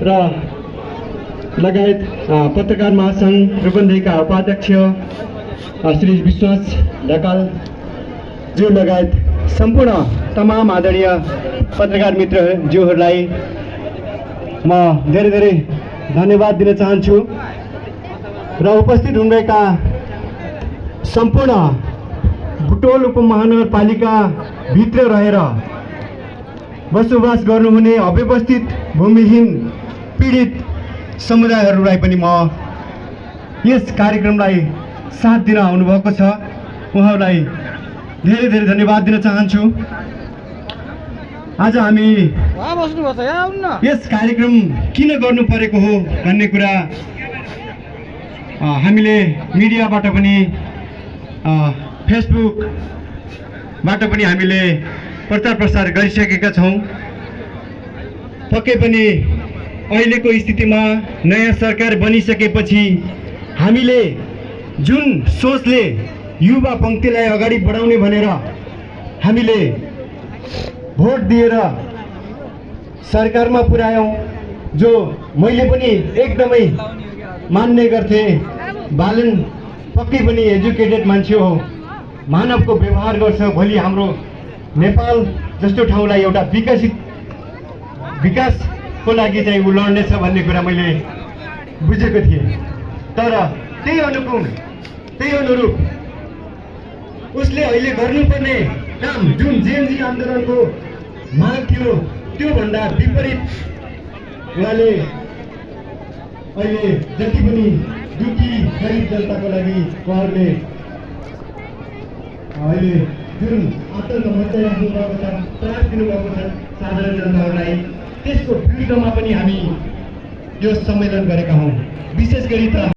र लगायत पत्रकार महासङ्घ रूपन्देहीका उपाध्यक्ष श्री विश्वास ढकालज्यू लगायत सम्पूर्ण तमाम आदरणीय पत्रकार मित्रज्यूहरूलाई म धेरै धेरै धन्यवाद दिन चाहन्छु र उपस्थित हुनुभएका सम्पूर्ण बुटोल उपमहानगरपालिका भित्र रहेर बसोबास गर्नुहुने अव्यवस्थित भूमिहीन पीडित समुदायहरूलाई पनि म यस कार्यक्रमलाई साथ दिन आउनुभएको छ। उहाँहरूलाई धेरै धेरै धन्यवाद दिन चाहन्छु। आज हामी यस कार्यक्रम किन गर्नु परेको हो भन्ने कुरा हामीले मिडियाबाट पनि फेसबुकबाट पनि हामीले प्रचार प्रसार गरिसकेका छौँ। पक्कै पनि अहिलेको स्थितिमा नयाँ सरकार बनिसकेपछि हामीले जुन सोचले युवा पङ्क्तिलाई अगाडि बढाउने भनेर हामीले भोट दिएर सरकारमा पुर्यायौँ, जो मैले पनि एकदमै मान्ने गर्थे। बालन पक्कै पनि एजुकेटेड मान्छे हो, मानवको व्यवहार गर्छ, भोलि हाम्रो नेपाल जस्तो ठाउँलाई एउटा विकासको लागि चाहिँ ऊ लड्नेछ भन्ने कुरा मैले बुझेको थिएँ। तर त्यही अनुरूप उसले अहिले गर्नुपर्ने काम जुन जेएनजी आन्दोलनको माग थियो त्योभन्दा विपरीत उहाँले अहिले जति पनि दुखी गरिब जनताको लागि उहाँहरूले अहिले जुन आतङ्क मचाइराख्नु भएको छ, त्रास दिनुभएको छ साधारण जनताहरूलाई, त्यसको विरुद्धमा पनि हामी यो सम्मेलन गरेका हौँ। विशेष गरी त